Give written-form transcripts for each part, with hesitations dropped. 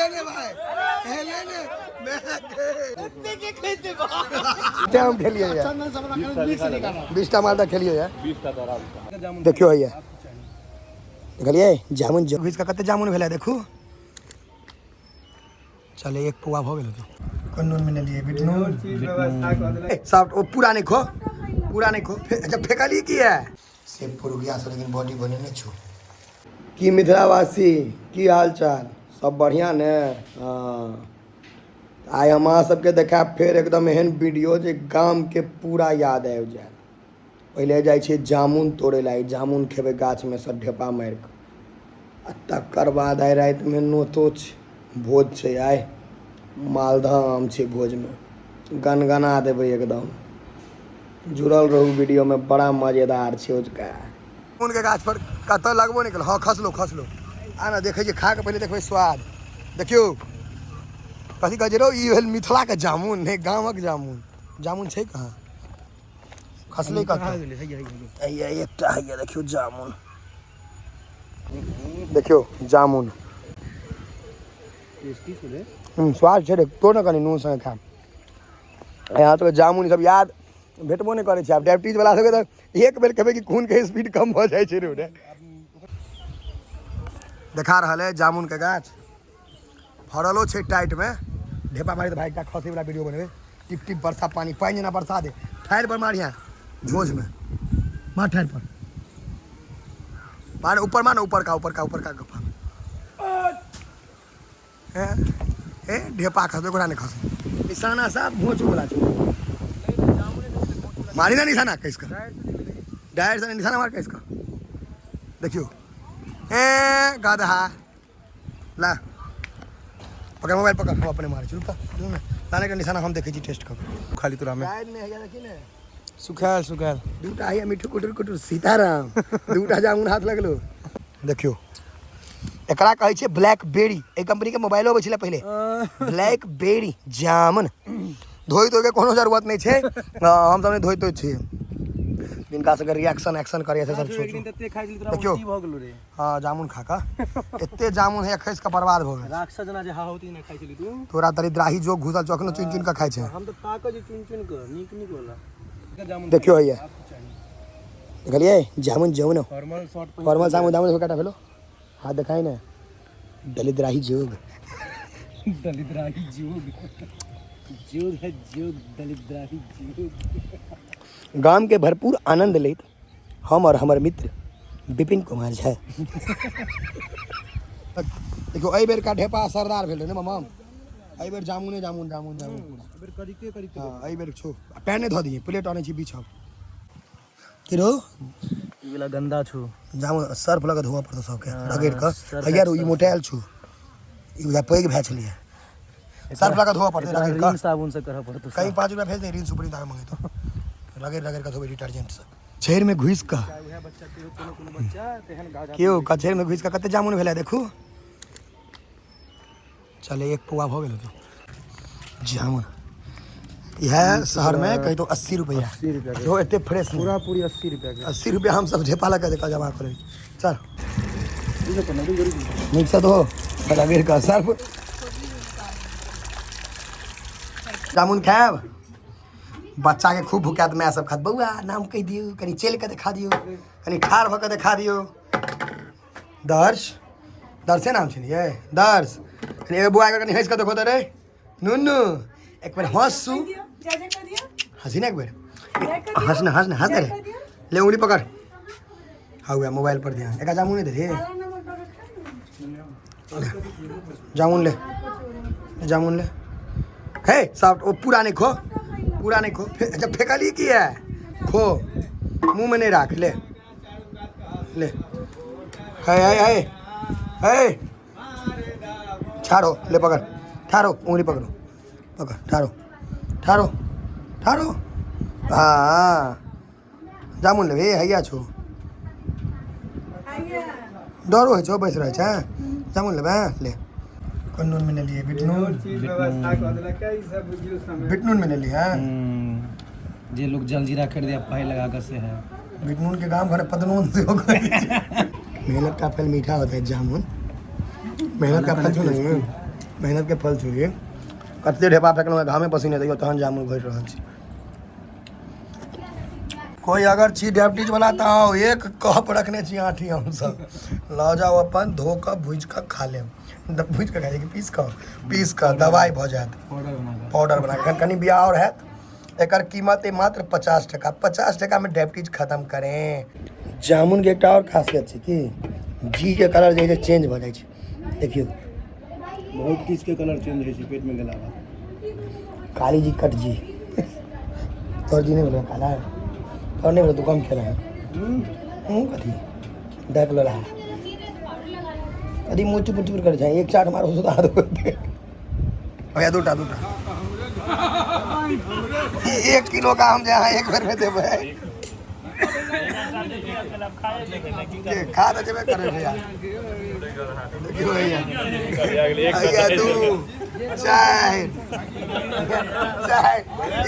ने भाई, हेले ने आम खेलिए यार, 20टा मालदा खेलिए यार। देखियो हैया, देखलिए जामुन घुसि कऽ कते जामुन भेलै देखू। चले एक पौआ भऽ गेल। कोन नून में लिए? बिट नून सब ओ पूरा नहीं खो, पूरा नहीं खो। अच्छा फेकली की है से पुरुगिया से, लेकिन बॉडी बनेने छो की। मिथिलावासी की हाल चाल? सब बढ़िया ने? हाँ, आइ हम अहाँ सबके देखायब फेर एकदम एहन वीडियो जे गामके पूरा याद आबि जायत। पहिले जाइ छियै जामुन तोड़ै लए, जामुन खेबै गाछमे सँ ढेपा मारि कऽ, आ तकर बाद आइ रातिमे नोतो छै, भोज छै। आइ मालदह आम छै भोजमे, गनगना देबै एकदम। जुड़ल रहू वीडियोमे, बड़ा मजेदार छै ओजुका। के गाछ पर कतऽ लगबो नहि केलौ। हँ, खसलो खसलो, आ ने देखै छियै खा कऽ, पहिले देखबै स्वाद। देखियौ कथी कहै छै रौ, ई भेल मिथिलाके जामुन नहि गामक जामुन। जामुन छै कहाँ? खसलै कतऽ? हैया एकटा, हैया देखियौ जामुन, देखियौ जामुन। टेस्टी छलै। स्वाद छै रे, तो ने कनि नून संगे खायब। यहाँ तऽ जामुन सब याद भेटबो नहि करै छै आब। डायबिटीज वाला सबके तऽ एक बेर खेबै कि खूनके स्पीड कम भऽ जाइ छै रे। देखा रहल है जामुन के गाछ, फड़लो छै टाइट में। ढेपा मारी तऽ भाई एकटा खसै वाला वीडियो बनेबै। टिप टिप बरसा, पानी पानि जेना बरसा दे। ठाढ़ि पर मारिहे, झोझ में मार, ठाढ़ि पर मार, ऊपर मार, ऊपर का, ऊपर का, ऊपर का गप्पा। ए ए ढेपा खसबै, ओकरा नहि खसै। निशाना साफ घोंचू वाला छै, मारी ना निशाना कस कऽ, डायरेक्ट से निशाना मार कस कऽ। देखियौ, ए गधा, ला पकड़ मोबाइल, पकड़, हम अपने मारै छी। रुक तऽ ने, लाने के निशाना हम देखै छी टेस्ट कऽ। खाली तोरा में नहि हैया, देखी ने। सुखायल सुखायल। दूटा हैया मिठू कुटुर कुटुर सीताराम, दूटा जामुन हाथ लगलो। देखियौ, एकरा कहै छै ब्लैक बेरी। एहि कंपनी के मोबाइलो अबै छलै पहिले, ब्लैक बेरी जामुन। धोइ धोइ के कोनो जरूरत नहि छै, हम सब नहि धोइ धोइ छियै। जिनका सबके रिएक्शन एक्शन करैए से सब सोचू। देखियौ। भऽ गेलो रे। हँ, जामुन खा कऽ एते जामुन है, खसि कऽ बर्बाद भऽ गेल। राक्षस जेना जे हाहोती ने खाइ छली तू। तोरा दरिद्राही जो घुसल छौ, अखनो चुनि चुनि कऽ खाइ छै। हम तऽ ताकऽ जे चुनि चुनि कऽ नीक नीक वाला जामुन। देखियौ हैया, देखलियै जामुन जामुन। Formal short. फॉर्मल जामुन, जामुन काटा भेलो, हाथ देखाइ ने। दलिद्राही जोग। दलिद्राही जोग, जोग है जोग, दलिद्राही जोग। गाम के भरपूर आनंद लैत हम और हमर मित्र विपिन कुमार झा। देखियौ, एहि बेर का ढेपा असरदार भेल रहै ने मामा? एहि बेर जामुने जामुन, जामुन जामुन पूरा। बेर करिते करिते। हँ, एहि बेर छो पैर नहि धऽ दिहे, प्लेट आनै छी बिछब की रौ। ई वाला गंदा छौ। जामुन सर्फ लऽ कऽ धोअ पड़तौ सबके रगड़ि कऽ। सर्फ। हैया रौ, ई मोटायल छौ, ई बुझा पैघ भए छलियै। सर्फ लऽ कऽ धोअ पड़तै रगड़ि कऽ। रिन साबुन से करऽ पड़तौ। कहीं 5 रुपया भेज दे, रिन सुप्रीम दाम मंगेतो। रगड़ि रगड़ि कऽ धोबै डिटर्जेंट से। छेर में घुसि कऽ उएह बच्चा कहियो कोनो कोनो बच्चा तेहन गाजा। केओ कछेर में घुसि कऽ कते जामुन भेलै देखू। चले एक पौआ भऽ गेल होतौ जामुन। इएह शहरमे कहितो 80 रुपैआ। 80 रुपया। सेहो एते फ्रेश नहि। पूरा पूरी 80 रुपया के। 80 रुपया हमसब ढेपा लऽ कऽ जमा करै। चल, नीकसँ धो रगड़ि कऽ सर्फ। जामुन खायब, बच्चाके खूब भुकायत, माय सब खात। बौआ, नाम कहि दियौ, कनि चलि कऽ देखा दियौ, कनि ठाढ़ भऽ कऽ देखा दियौ। दर्श, दर्शे नाम छै ने यै? दर्श, कनि एगो बौआ के कनि हँसि कऽ देखो तऽ रे नुनू, एक बेर हँसू। हँसी ने एक बेर, हँस ने, हँस ने, हँस ने रे। ले उंगली पकड़। हाँ, हुआ मोबाइल पर ध्यान। एक जामुन नहीं दे रे, जामुन ले, जामुन ले। हे सब ओ पूरा नहीं खो, पूरा नहीं खो। अच्छा फेकली की है? खो, मुंह में नहीं राख। ले ले, है है है है, ठाड़ो, ले पकड़, ठाड़ो, उंगली पकड़ो, पकड़, ठाड़ो ठाड़ो ठाड़ो। हाँ, जामुन लेबे? हैया छौ, डरो होइ छौ, बैस रहै छै। जामुन लेबै? ले। कोन नून में लेलियै? बिट नून, बिट नून में लेलियै। जे लोग जलजीरा खरीदे पाई लगा कर से है। बिट नून के गाम घर पदनून सेहो कहै छै। मेहनत का फल मीठा होता है। जामुन मेहनत का फल छौ ने। मेहनत के फल छुए। कते ढेपा फेकलहुँ, घामे पसीने दैयो, तहन जामुन घोरि रहल छी। कोई अगर छी डायबिटीज वाला तऽ आउ, एक कप रखने छी आँठी हमसब, लऽ जाउ अपन धो कऽ भूजि कऽ खा लेब। भूजि कऽ खाइ पीस कऽ, पीस कऽ दवाइ भऽ जायत, पाउडर बना कऽ। कनि बिया आओर हैत। एकर कीमत अइ मात्र 50 टका। 50 टकामे डायबिटीज खत्म करें। जामुनके एकटा आओर खासियत छै कि जीके कलर जे छै चेंज भऽ जाइ छै। देखियौ, बहुत किछुके कलर चेंज होइ छै पेटमे गेला बाद। काली जी कट जी, तोहर जी नहि भेलो काला, तोहर नहि भेलो, तू कम खेला है। कथी देख लो रहा कथी मुँह चुपुर चुपुर करै छै। एक चाट मारो सुधार दो भैया। दूटा दूटा 1 किलो का हम जे अहाँ एक बेर में देबै के खा तऽ जेबे करै भैया। देखियौ भैया, भैया 2 4 4,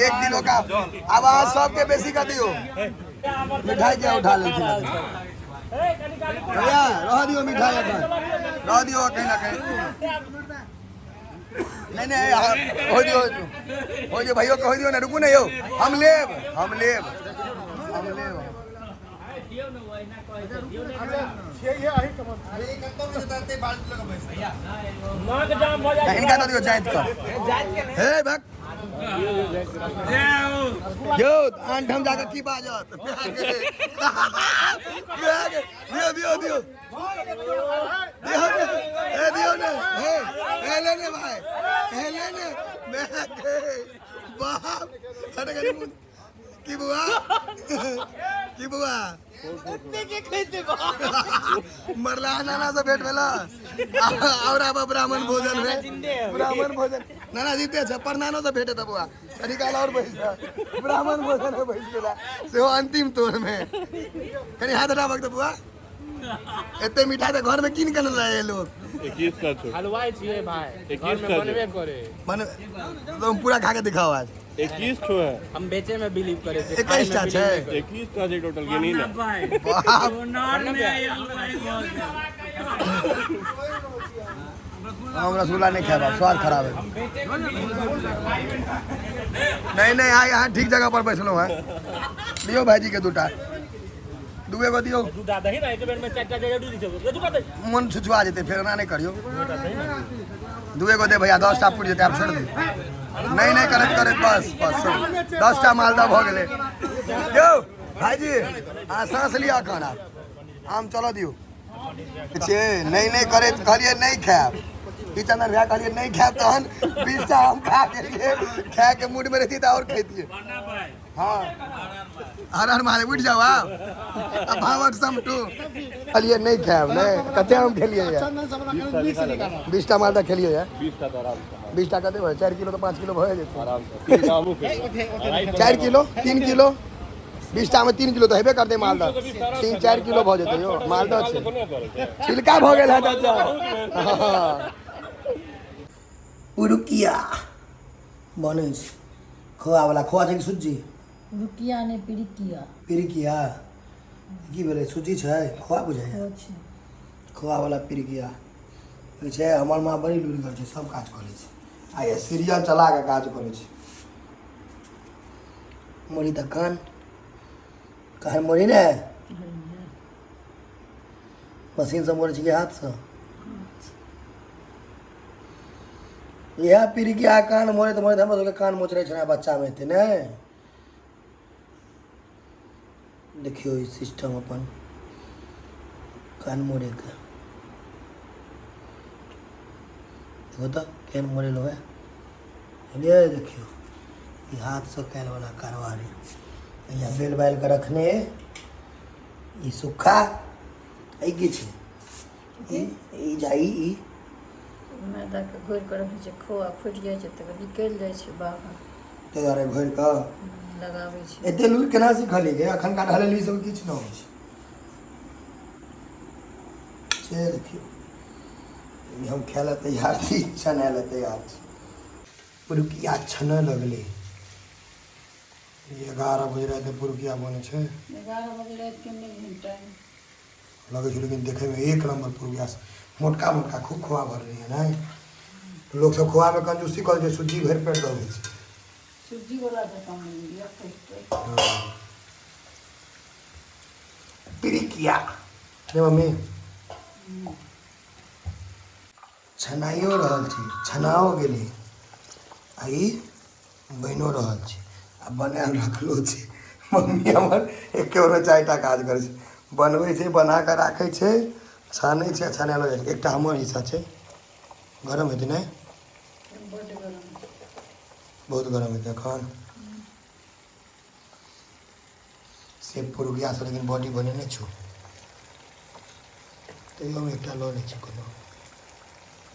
1 किलो का। आब अहाँ सबके बेसी कऽ दियौ। मिठाई क्या उठा लेलखिन भैया? रह दियौ मिठाई एखन, रह दियौ कहीं ना कहीं। नहीं नहीं, हो दियो, हो दियो भैयो के, हो दियो ना। रुकू ना यौ, हम लेब, हम लेब, हम लेब। हिनका दऽ दियौ जाइत कऽ। हे भक यौ, आन ठाम जाकऽ की बाजत? दियौ दियौ दियौ दियौ ने, ए दियौ ने, हे हे ले ने भाई, हे ले ने। मैं के बाप हट गए की बुआ, की बुआ मरला नाना से भेंट भेला और आब ब्राह्मण भोजन में ब्राह्मण भोजन नाना जीते छै पर नानो से भेटे त बुआ कनी काल और बैस, ब्राह्मण भोजन में बैस गेला सेहो अंतिम तोर में। कनी हाथ हटाबक त बुआ, एते मिठाई तऽ घर में कीन के लाए लोग। 21 का छो। हलवाई छियै भाई, घर 21 में का बनबे करे। मन तुम पूरा खा के दिखाओ आज। 21 ठो है। हम बेचे में बिलीव करे छियै, खाय में 21 टा बिलीव छै। नहि करै। 21 का छै टोटल, गिनी ना। बाप, हम रसगुल्ला नहीं खाएब, स्वाद खराब है। नहीं नहीं, आइ अहाँ ठीक जगह पर बैसलहुँ हैं। लियौ भाईजी के दूटा, दूए गो दियौ। दूटा दही ना, एक बेर में चारिटा जगह दूध छै, दूटा दही। मन छुछुआ जेतै, फेर एना नहि करियौ। दूए गो दे भैया, 10टा पुरि जेतै, आब छोड़ि दियौ। नहि नहि करैत करैत बस बस, 10टा मालदह भऽ गेलै। यौ भाईजी, अहाँ साँस लिअ एखन, आब आम चलऽ दियौ। छै नहि नहि करैत कहलियै नहि खायब, ई चंदन भैया कहलियै नहि खायब, तहन 20टा आम खा गेलियै। खायके मूडमे रहितियै तऽ आओर खैतियै। हाँ, हर हर महादेव। उठि जाओ आब, भावट समटू। कहलियै नहि खायब, नहि। कते आम खेलियै? 20टा मालदह खेलियै ये। 20 टा तऽ आराम से। 20टा कते भऽ? 4 किलो तऽ 5 किलो भए जेतै। आराम से तीन टा हमहूँ खेबै। 4 किलो, 3 किलो, 20टा मे 3 किलो तऽ हेबे करतै मालदह। 3 4 किलो भऽ जेतै यौ, मालदह छै। कोना करै छै? छिलका भऽ गेल है चाचा। पुरुकिया बनै छै खोआ वाला। खोआ छै कि सुज्जी? रुकिया नहि, पिरिकिया। पिरिकिया की भेलै? सुज्जी छै, खोआ बुझाइया। हो छै। खोआ वाला पिरिकिया होइ छै। हमर माँ बड़ी लुरिगर छै, सब काज करै छै आ ये सीरियल चला कऽ काज करै छै। मोरी तऽ कान कहन मोरी ने, मशीनसँ मोरै छै कि हाथसँ? इएह पिरिकिया कान मोड़ैत मोड़ैत हमर सबके कान मोचरै छलै बच्चामे एते ने। देखियौ, ई सिस्टम अपन कान मोड़ैके देखो तऽ केहन मोड़ेलहुँ हेँ, बुझलियै? देखियौ, ई हाथसँ कयल वाला कारबार है। यहाँ बेल बालि कऽ रखने अइ ई सुखा। ई की छै? ई ई जा ई ई मैदाके घोरि कऽ रखै छै, खोआ फुटि जाइ छै तऽ निकलि जाइ छै बाहर। ताहि दुआरे घोरि कऽ लगाबै छै। एते लूरि केना सिखलियै गे? एखनका ढलेली सब किछु नहि होइ छै से। देखियौ, ई हम खाय लए तैयार छी, छनाय लए तैयार छी। पुरुकिया छनऽ लगलै। 11 बजे राति पुरुकिया बनै छै। 11 बजे रातिके नहि भेल टाइम। लगै छै, लेकिन देखैमे एक नंबर पुरुकिया, मोटका मोटका खूब खोआ भरलै है। नहि लोक सब खोआमे कंजूसी करै छै, सुज्जी भरि पेट दऽ दै छै। सुज्जी वाला जकाँ मानि लिअ पैघ। पिरिकिया रे मम्मी छनाइयो रहल छी, छनाओ गेलै आ ई बनिओ रहल छै आ बनायल रखलो छै। मम्मी हमर एके बेरमे 4 टा काज करै छै, बनबै छै, बना कऽ राखै छै, छानै छै आ छनायलो जाइ छै। एकटा हमर हिस्सा छै। गरम हेतै नहि? बड्ड गरम छै। बहुत गरम हेतै एखन। से पुरुकिया सब लेकिन बॉडी बनेने छौ, तैयो हम एकटा लऽ लै छी। कोनो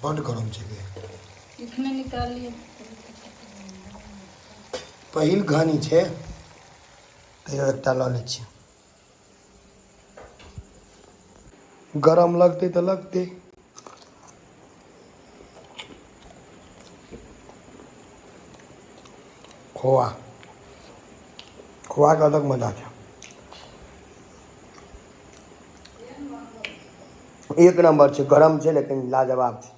बड्ड गरम छै गे। इखने निकालिए। पहिल घानी छै, तैयो एकटा लऽ लै छी। गरम लगतै तऽ लगतै। खोआ, खोआके अलग मजा छै। एक नंबर छै। गरम छै लेकिन लाजवाब छै।